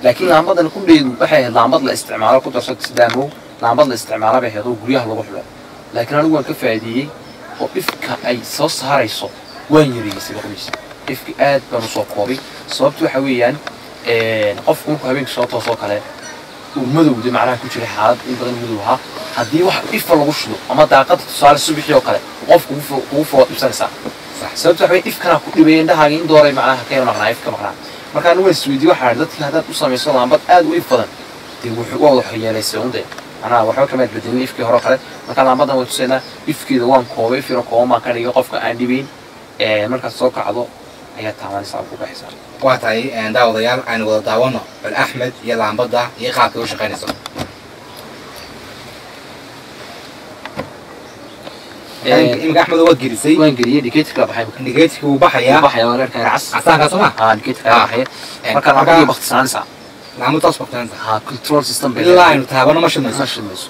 laakiin laambadan qudheedu waxay ahayd laambad la isticmaalo ku darso sidaamow, laambad la isticmaalo bay ahayd oo guryaha lagu xidho, laakiin anigu waan ka faa'iideeyey oo ifka ay soo saarayso waan yareeyey sabaqdiisa. Ifka aad baan usoo koobay. Sababtu waxa weeyaan, qofku markuu habeenka soo toosoo kale uu madowda macnaha ku jira xaalad in badan madow ahaa, haddii wax ifa lagu shido ama daaqada tusaale subaxii oo kale qofku kugu furo, dhibsanaysaa. Sababta waxa weeye ifkanaa ku dhibaya indhahaaga in dooray macnaha ka yar maqnaa ifka maqnaa. Marka anigu waan isweydiiyey, waxaa idhi dadkii haddaad u samayso laambad aad u if badan, dee wuxuu waa wada waxyeelaysay un, dee macnaha waxba kamaad bedelin ifkii hore oo kale. Marka laambadan way tusaynaa ifkeeda waan koobay, if yaro kooban baan ka dhigay, qofka aan dhibayn. Markaad soo kacdo ayaa taabanaysaa, ku baxaysaa. Waa tahay, daawadayaal, aynu wada daawano bal Axmed iyo laambadda iyo qaabkay u shaqaynayso. Iminka, Axmed, waad gelisay. Waan geliyey, indicatorka baxay imika. Indicatorkii wuu baxayaa. Baxaya, waa leerkan cas. Casaankaa, soo ma? Haa, indicatorka baxaya. Marka laambadii baktisanaysaa. Laambad taas baktisanaysa. Haa, control system bay ilaa leedahay. Aynu taabano ma shidmayso. Ma shidmayso.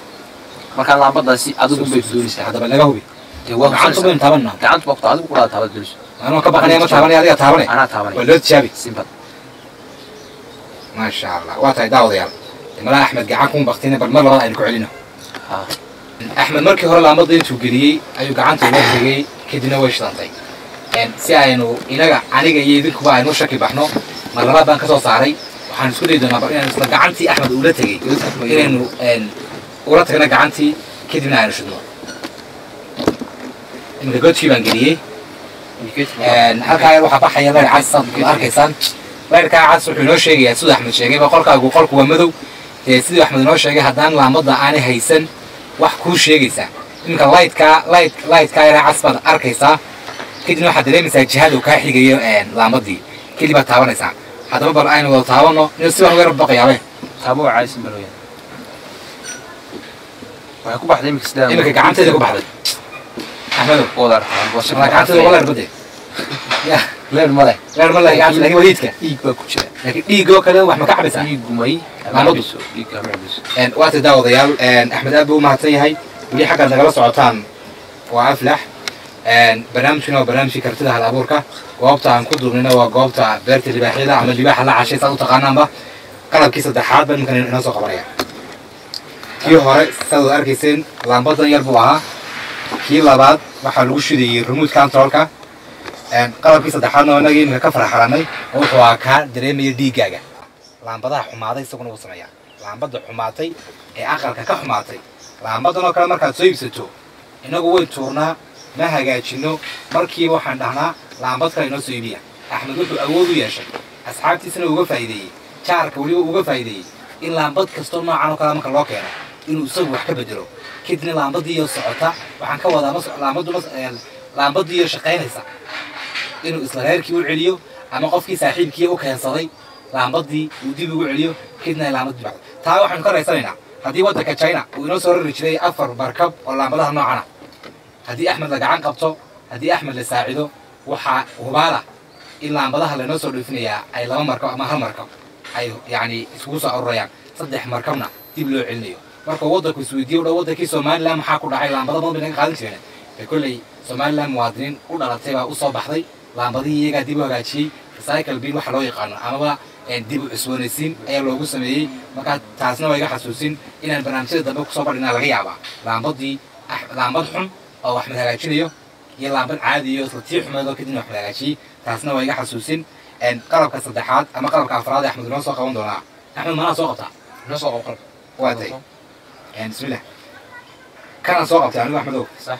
Marka laambadaasi adigu bay doonaysaa. Haddaba laga hubi. Dee waa gacantu baynu taabanaa. Gacantu baa ku adigu kudhaa taabad doonayso. Anoo ka baqanaya ma taabanaya, adiga taabanay. Anaa taabanay. Waa loo tijaabi. Simple. Maasha Allah. Waa tahay, daawadayaal, malaa Axmed gacan kuma baktina, bal mar labaad aynu ku celino. Haa. Axmed markii hore laambada intuu geliyey ayuu gacanta uga tegey, kadibna way shidantay. Si aynu inaga, aniga iyo idinkuba, aynu u shaki baxno, mar labaad baan kasoo saaray. Waxaan isku dayi doonaa bal inaynu isla gacantii Axmed ula tegey inaynu ula tagno gacantii, kadibna aynu shidno. Iminka godkii baan geliyey. Halkaa yar waxaa baxaya leyr cas, saad arkaysaan. Leyrkaa cas wuxuu inoo sheegayaa, siduu Axmed sheegayba, qolkaagu qolku waa madow. Dee siduu Axmed inoo sheegay, haddaan laambada aanay haysan wax kuu sheegaysaa, iminka lightkaa light lightkaa yaraa cas baad arkaysaa, kadibna waxaad dareemaysaa jihada uu kaa xigayo laambadii, kadib baad taabanaysaa. Haddaba bal aynu wada taabano. Nin si baan uga yar baqayaabe. Taabo, waa caadi, simple weeyaan. Waxay ku baxday iminka sidaa. Iminka gacanteeda ku baxday, Axmedow. Wada arkaan waa si Walaa gacanteeda uga leer bade ya. Leer male. Leer ma leh gacanta, laakiin waliidka dhiig baa ku jira. Laakiin dhiigoo kale wax ma ka cabaysaa? Dhiigu may. Laambadu. Dhiig kama cabayso. Waa tay, daawadayaal, Axmed aad buu u mahadsan yahay. Weli xaggaad nagala socotaan waa Aflax. Barnaamijkuna waa barnaamijkii kartida hal abuurka. Goobta aan ku duubnayna waa goobta beerta libaaxyada ama libaaxa la cashay, saad u taqaanaanba. Qalabkii saddexaad baa nimankan inoo soo qabanaya. Kii hore sidaad arkayseen laambadan yar buu ahaa. Kii labaad waxaa lagu shidayey remote controlka. Qalabkii saddexaadna oo inaga iminka ka faraxalanay oo wuxuu ahaa kaa dareemaya dhiiggaaga. Laambadaha xumaaday isaguna wuu sameeyaa. Laambada xumaatay ee aqalka ka xumaatay, laambadan oo kale markaad soo iibsato, inagu way tuurnaa, ma hagaajino, markiiba waxaan dhahnaa laambad kale inoo soo iibiya. Axmed wuxuu awood u yeeshay, asxaabtiisana uga faa'iideeyey, jaarka weliba uga faa'iideeyey, in laambad kastoo noocan oo kale marka loo keeno inuu isagu wax ka bedelo, kadibna laambadiiyo socota, waxaan ka wadaa laambadu laambadiiyo shaqaynaysa, inuu isla reerkii u celiyo ama qofkii saaxiibkii u keensaday laambadii uu dib ugu celiyo, kadibna ay laambadii baxdo. Taa waxaanu ka raysanaynaa haddii waddanka China uu inoo soo rari jiray 4 markab oo laambadaha noocan ah, haddii Axmed la gacan qabto, haddii Axmed la saacido, waxaa hubaala in laambadaha laynoo soo dhoofinayaa ay 2 markab ama 1 markab ay yacni iskugu soo ururayaan, 3 markabna dib loo celinayo. Marka waddanku isweydiiyo dhow waddankii Somaliland maxaa ku dhacay, laambada badan bay naga qaadan jireen. Ee kolley Somaliland muwaadiniin u dhalatay baa u soo baxday, laambadihii iyagaa dib u hagaajiyey, recycle bin waxa loo yaqaano amaba dib u cusboonaysiin ayaa loogu sameeyey. Marka taasna waa iga xasuusin inaan barnaamijyada dambe kusoo bandhignaa laga yaabaa laambadii laambad xun oo Axmed hagaajinayo iyo laambad caadi iyo isla tii xumeed oo kadibna Axmed hagaajiyey. Taasna waa iga xasuusin. Qalabka saddexaad ama qalabka afraad ee Axmed inoo soo qaban doonaa. Axmed, manaa soo qabtaa? Noo soo qabo qalab. Waa tay. Bismillah, kanaan soo qabtay anigu, Axmedow. Sax.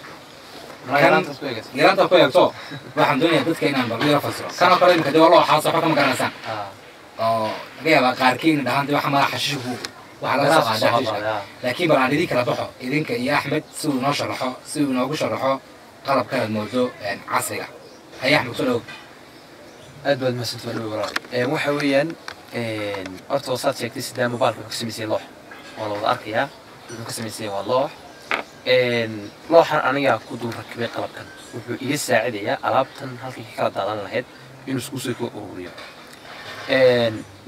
Yaraanta ku eegto, waxaan doonayaa dadka inaan bal u yara fasiro. Kanoo kale imika dee waa loo xaasa, waxba kama garanaysaan, oo laga yaabaa qaarkii inay dhahaan dee waxa madaxa xashiishku waxa laga soo qaadaa xashiishka, laakiin bal aan idin kala baxo idinka iyo Axmed si uu inoo sharaxo, si uu inoogu sharaxo qalabkan aad moodo casriga. Haye Axmed, soo dhawow. Aad baad mahadsantahay dhawe walaal. Waxa weeyaan horta wasaad sheegtay sidaa mobilka wuxuu ka samaysay loox, waa la wada arkayaa wuxuu ka samaysay waa loox. Looxan anigaa ku dul rakibay qalabkan, wuxuu iga saacidayaa alaabtan halkii ka kala daadan lahayd inuu isku soo ururiyo.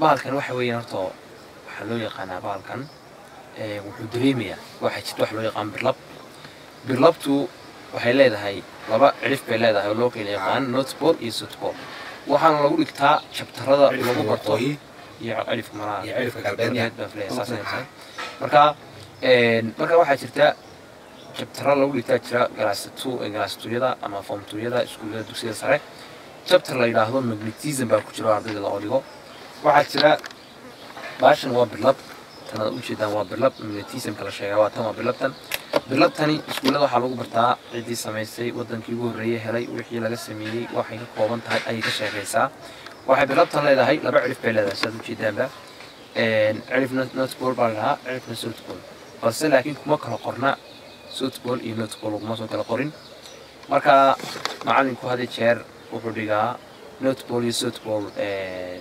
Bahalkan waxa weeyaan horta waxaa loo yaqaanaa bahalkan wuxuu dareemayaa waxaa jirta wax loo yaqaan birlab. Birlabtu waxay leedahay 2 cirif bay leedahay oo loo kala yaqaan north pole iyo south pole, waxaana lagu dhigtaa chapterada lagu barto iyo cirifka malaha iyo cirifka galbeed. Galbeed baan filaya saas inay tahay. Marka waxaa jirta chaptera lagu dhigtaa jira class 2, class 2-yada ama form 2-yada iskuullada dugsiyada sare, chapter la yidhaahdo magnetism baa ku jiro ardayda loo dhigo. Waxaa jira baashan waa birlab, tan aad ujeedaan waa birlab magnetismka la sheegaa, waa tan, waa birlabtan. Birlabtani iskuullada waxaa lagu bartaa ciddii samaysay, wadankii ugu horreeyey helay, wixii laga sameeyey, waxay ka kooban tahay ayay ka sheekaysaa. Waxay birlabtan leedahay 2 cirif bay leedahay sidaad ujeedaanba, cirifna north pole baa la dhahaa, cirifna south pole, balse laakiin kuma kala qorna south pole iyo north pole, laguma soo kala qorin. Marka macallinku had iyo jeer wuxuu dhigaa north pole iyo south pole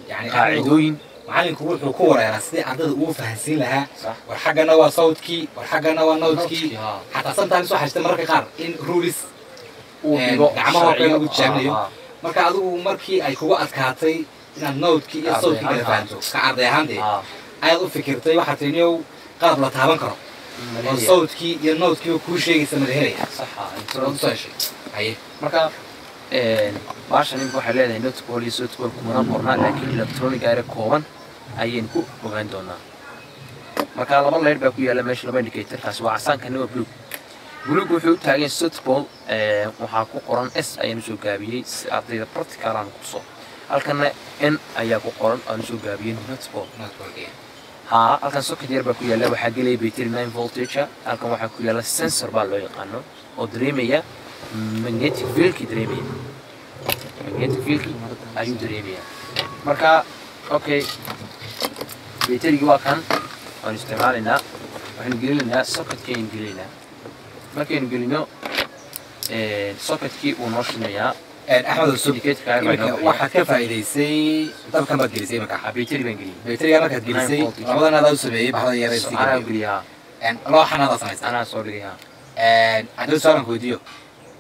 qaacidooyin. Macallinku wuxuu ku wareeraa sidii ardayda ugu fahansiin lahaa war xaggana waa southkii, war xaggana waa northkii. Xataa sometimes waxaa jirta mararka qaar in rules uu dhigo gacmaha oo kale lagu sharciyo. tijaabinayo. Marka adigu markii ay kugu adkaatay inaad northkii iyo Arday southkii kala ahaan. fahanto ka arday ahaan dee ayaad u fikirtay, waxaad tiri niyow qalab la taaban karo oo Malaria. southkii iyo northkii kuu sheegaysa ma la helaya? Sax. Ood usoo heshay. Haye. Marka baashan imika waxay leedahay north pole iyo south pole kumana qorna, laakiin electronic area kooban ayaynu ku ogaan doonaa. Marka 2 leer baa ku yaala meesha, 2 indicator, kaasi waa casaankani waa blue. Blue wuxuu u taagan south pole, waxaa ku qoran S ayaan usoo gaabiyey si ardayda practical aan ku tuso. Halkana N ayaa ku qoran aan usoo gaabiyey north pole. North pole. Haa, halkan socket yar baa ku yaala, waxaa gelaya battery 9 voltage. Halkan waxaa ku yaala sensor baa loo yaqaano oo dareemaya magnetic fieldki, dareemaya magnetic fieldki ayuu dareemaya. Marka okay, batterygii waa kan waanu isticmaalaynaa, waxaynu gelinaynaa socketkaynu gelinaynaa. Markaynu gelino socketkii wuu noo shimayaa. Axmed Cusub, Indicator-ka yar baa iminka inoo baxaya. Waxaad ka faa'iidaysay dabkan baad gelisay iminka. Battery baan geliyey. Bayteriga markaad gelisay 9 voltage. Labadan adaa u sameeyey baxda yar ee Anaa geliyaa. Looxan adaa samaysay. Anaa soo dhigay, haa. Haddii su-aalan ku weydiiyo,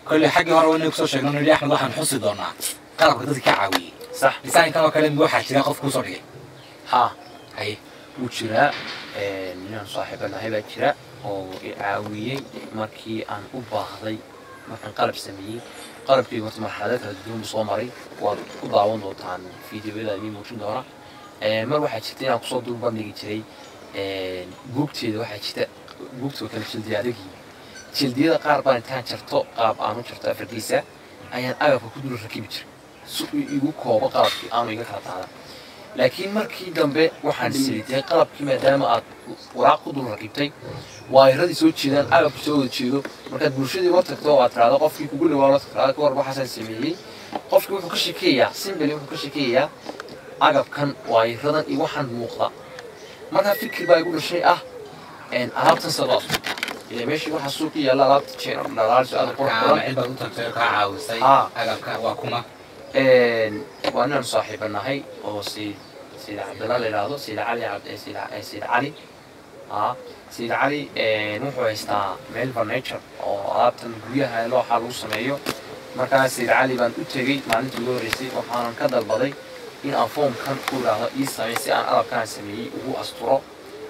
kolley xaggii hore wanay kusoo sheegno nidhi Axmed waxaan xusi doonaa qalabka dadka ka caawiyey Sax. Design-kan oo kale waxaa jira qof kuu soo dhigay? Haa. Haye. Wuu jiraa, ninaan saaxiibo nahay baa jira oo i caawiyey markii aan u baahday, markaan qalab sameeyey. Qalabkaygu horta marxalado kala duwan buu soo maray, waad ku daawan doontaan fiidiyoyada idiin muujin doona. Mar waxaa jirta inaan kusoo dul bandhigi jiray buugteeda, waxaa jirta Buugta waa kala jildiya adagii. Jildiyada qaar baan intaan jarto, qaab aan u jarto afarkiisa ayaan agabka ku dul rakibi jiray si uu igu koobo qalabkii, aanu iga kala daadan. Laakiin markii dambe waxaan silitay qalabkii, maadaama aad waraaq ku dul rakibtay, waayaradii soo jeedaan, agabku soo wada jeedo. Markaad bulshadii la tagto oo aad tiraahdo, qofkii kugu dhawaa la tiraahdo, "Ka war waxaasaan sameeyey," qofkii wuxuu ka shekeeyaa simbali, wuxuu ka shekeeyaa agabkan, waayaradan iyo waxaan muuqda. Markaa fikir baa igu dhashay ah alaabtan sadoo ila meeshii waxaa suuqa yaalla alaabta jeen dhalaaliso aad u qurux badan. Cid baad u tagtay oo kaa caawisay? Haa. Agabka waa kuma? Waa inaan saaxiibanahay oo Sayid Cabdalla la yidhaahdo, Sayid Cali Sayid Cali. Haa, Sayid Cali wuxuu haystaa meel furniture oo alaabtan guryaha looxa lagu sameeyo. Markaa Sayid Cali baan u tegey maalintii ugu horreysay, waxaanan ka dalbaday in aan foomkan ku idhaahdo ii samey si aan alabkaan sameeyey ugu asturo.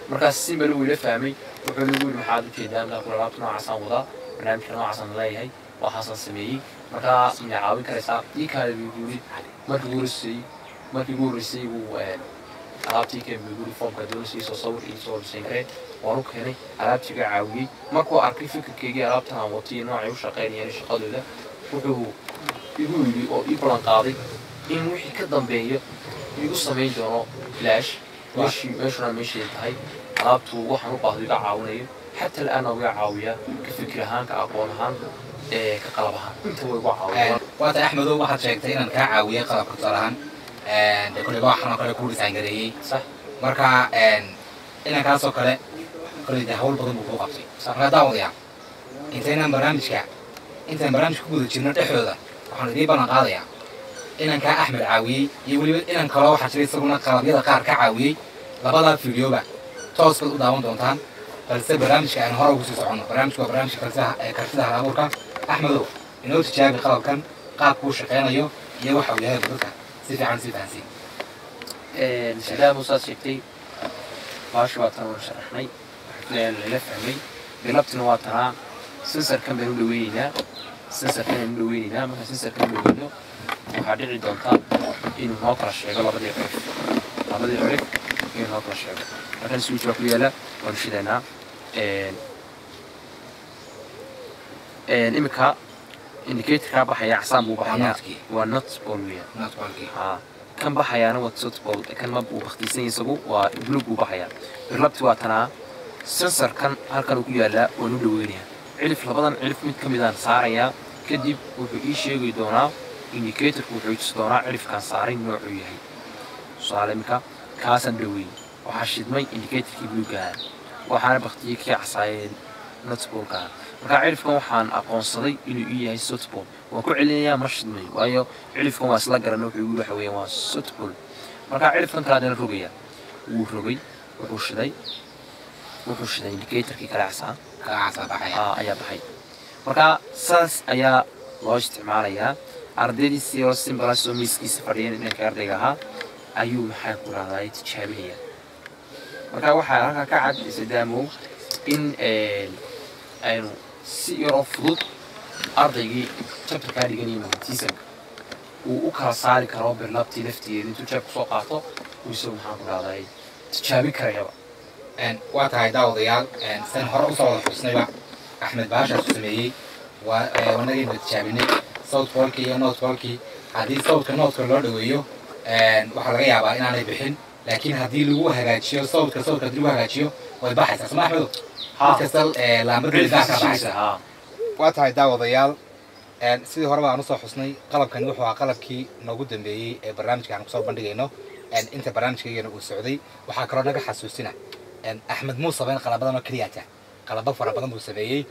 Markaas simbal uu ila fahmay, wuxuu nagu yidhi, "Maxaad ujeedaa?" Markaa kule, "Alaabta noocaasaan wadaa, barnaamijka noocaasaan leeyahay, waxaasaan sameeyey, markaa mina caawin karaysaa?" Ii kaale buu igu yidhi. Markii ugu horreysay buu alaabtii keen buu igu yidhi, "Foomka doonaysa iisoo sawir, iisoo design garee." Waan u keenay alaabtii, iga caawiyey. Markuu arkay fikirkeygii alaabtan aan wato iyo noocay u shaqaynayaan iyo shaqadooda, wuxuu igu yidhi oo ii ballan qaaday in wixii ka dambeeya igu samayn doono bilaash, meeshii meeshuna meeshay tahay, alaabtu waxaan u baahdo iga caawinayo. Xataa al'aana iga caawiyaa, ka fikir ahaan, ka aqoon ahaan, ka qalab ahaan, inta way igu caawiyaan. Waa tahay Axmedow, waxaad sheegtay inaan kaa caawiyey qalabka, tusaale ahaan dee kolley waxaan oo kale kuu design gareeyey. Sax. Marka inankaasoo kale kolley dee hawl badan buu kuu qabtay. Marka daawadayaa, intaynaan barnaamijka intaan barnaamijka ku guda jirno dhexdooda, waxaan idiin ballan qaadayaa inankaa Axmed caawiyey iyo weliba inan kaloo waxaa jiray isaguna qalabyada qaar ka caawiyey. Labadaa fiidiyoba toos baad u daawan doontaan, balse barnaamijka aan hore ugu sii soconno. Barnaamijku waa barnaamijka kartida ee kartida hal abuurka. Axmedow, inoo tijaabi qalabkan, qaabkuu shaqeynayo iyo waxa uu yahay, dadka si fiican si fahansiin. Sidaa musaad sheegtay, baashi waa tan waan sharaxnay, waxaan lala fahmay. Bilabtina waa tanaa, sensorkan baynu dhaweyneynaa, sensorkan aynu dhaweyneynaa. Markaan sensorkan dhaweyno, waxaa dhici doonta inuu noo kala sheego labadii cirif, labadii cirif inuu noo kala sheego. Markaan switch baa ku yaala, waanu shidaynaa. Imika indicatorkaa baxaya casaan buu baxayaa. Notkii. Waa not pole weeyaan. Not polekii. Haa, kan baxayaana waa south pole, kan ma uu baktiisan yahay, isagu waa blue buu baxayaa. Birlabti waa tanaa, sensorkan halkan uu ku yaalaa, waan u dhaweynayaa cilif, labadan cilif mid ka midaan saarayaa. Kadib wuxuu ii sheegi doonaa indicatorku, wuxuu i tusi doonaa cilifkaan saaray noocuu yahay. Tusaale, imika kaasaan dhaweeyey, waxaa shidmay indicatorkii bluegaha, waxaana baktiyey kii casaayeen not polekaha. Marka cilifkan waxaan aqoonsaday inuu ii yahay south pole. Waan ku celinayaa, ma shidmayo, waayo cilifkan waa isla garan, wuxuu igu waxa weeyaan waa south pole. Marka cilifkan kale haddana rogaya, wuu rogay, wuxuu shiday indicatorkii kale casaa. Kacasa baxaya. Ayaa baxay. Marka saas ayaa loo isticmaalayaa. Ardaydii si oo simple soo miiskiisa fadhiyeen, inanka ardayga ahaa ayuu, maxaa ku rahdaa, tijaabinaya. Marka waxaa halkaa ka cad, Sadaamow, in aynu si yaroo fudud ardaygii chapterkaa dhiganayay magnetismka uu u kala saari karo birlabtii laftigeeda intuu jeeb kusoo qaato, uu isagu, maxaan ku rahday, tijaabin karayaba. Waa tahay daawadayaal, san hore usoo wada xusnayba, Axmed baashaasu sameeyey waa wanagaynu tijaabinay south polekii iyo north polekii. Haddii southka northka loo dhaweeyo, waxaa laga yaabaa inaanay bixin, laakiin haddii lagu hagaajiyo southka haddii lagu hagaajiyo, way baxaysaa. Soma Axmedo? Mid kasta laambadii gaarka baxaysa. Haa. Waa tahay daawadayaal, sidii horeba aan usoo xusnay, qalabkani wuxuu ahaa qalabkii noogu dambeeyey ee barnaamijka aan kusoo bandhigayno inta barnaamijkaygana uu socday. Waxaa kaloo naga xasuusina, Axmed muu sameyn qalabadan oo keliyata, qalabo fara badan buu sameeyey,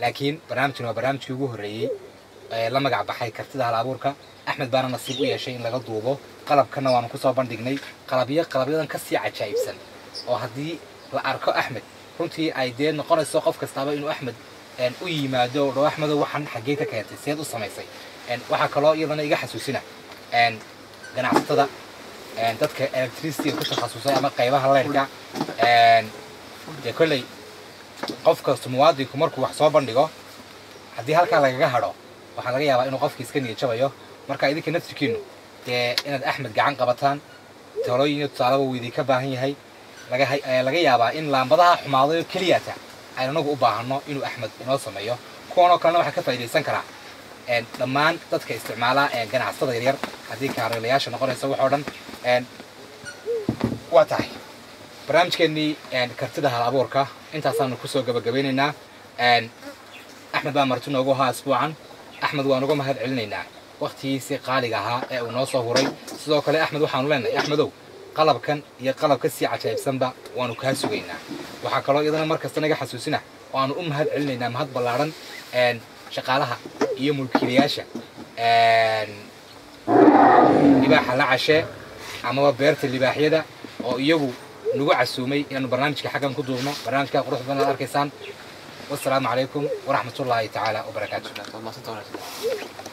laakiin barnaamijkan waa barnaamijkii ugu horreeyey ee la magac baxay kartida hal abuurka. Axmed baana nasiib u yeeshay in laga duubo, qalabkana waanu kusoo bandhignay. Qalabyo qalabyadan kasii cajaa'ibsan oo haddii la arko Axmed runtii ay dee noqonayso qof kastaaba inuu Axmed u yimaado oo dhaho, "Axmedow, waxaan xaggee ka keentay? Seed u samaysay?" Waxaa kaloo iyadana iga xasuusina ganacsatada, dadka electricity ku takhasusay ama qaybaha leyrka, dee kolley qof kasta muwaadinku markuu wax soo bandhigo, haddii halkaa lagaga hadho, waxaa laga yaabaa inuu qofkii iska niyad jabayo. Marka idinka naftirkiinu dee inaad Axmed gacan qabataan, talooyin iyo tusaalaba wuu idinka baahan yahay. Laga yaabaa in laambadaha xumaaday oo keliyata Aynu anagu u baahanno inuu Axmed inoo sameeyo. Kuwan oo kalena waxaa ka faa'iidaysan karaa dhammaan dadka isticmaala, ganacsatada yaryar, haddii kaarilayaasha noqonaysa, wax oo dhan. Waa tahay barnaamijkeennii kartida hal abuurka intaasaanu kusoo gabagabeynaynaa. Axmed baa marti noogu ahaa asbuucan. Axmed waan uga mahad celinaynaa waktigiisii qaaliga ahaa ee uu noo soo huray. Sidoo kale Axmed waxaanu leenahay, Axmedow, qalabkan iyo qalab ka sii cajaa'ibsanba waanu kaa sugaynaa. Waxaa kaloo iyadana mar kasta naga xasuusina oo aanu u mahad celinaynaa, mahad ballaadhan, shaqaalaha iyo mulkiilayaasha Libaaxa la Cashee amaba Beerta Libaaxyada oo iyagu nagu casuumay inaanu barnaamijka xaggan ku duubno, barnaamijka qurux badan aad arkaysaan. Wasalaamu calaykum waraxmatullaahi tacaala wabarakaatu. Waad mahadsantahay walaal.